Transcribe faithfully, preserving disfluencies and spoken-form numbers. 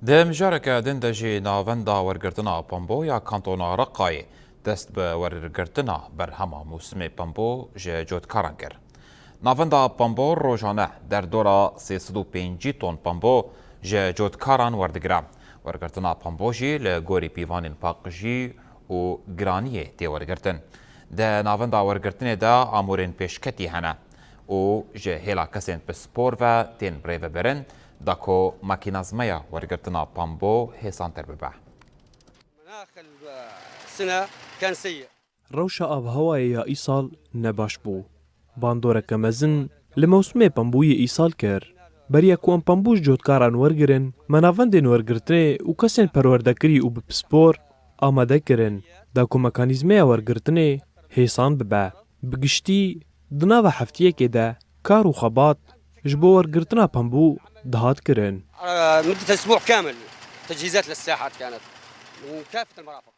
Di mijareke din de jî navenda wergirtina pembo ya Kantona Reqayê dest bi wergirtina berhema mûsimê pembo ji cotkaran kir. Navenda pembo rojane derdora sê sed û pêncî ton pembo ji cotkaran werdigire. Wergirtina pembo jî li gorî pîvanên paqijî û giraniyê tê wergirtin. Di navenda wergirtinê de amûrên pêşketî hene û ji hêla kesên pispor ve tên birêvebirin, da ku makînazmeya wergirtina pembo hêsantir bibe. مناخ السنة كان سيء. Rewşa avhewayê ya îsal ne baş bû. Bandoreke mezin li mewsimê pembûyê îsal kir. Beriya ku em pembû ji cotkaran wergirin, me navendên wergirtinê û kesên perwerdekirî û bi pispor amade kirin, da ku mekanîzmeya wergirtinê hêsan bibe. Bi giştî, di nava heftiyekê de kar û xebat ji bo wergirtina pembû dihat kirin. آه، مدة أسبوع كامل تجهيزات للساحات كانت من كافة المرافق.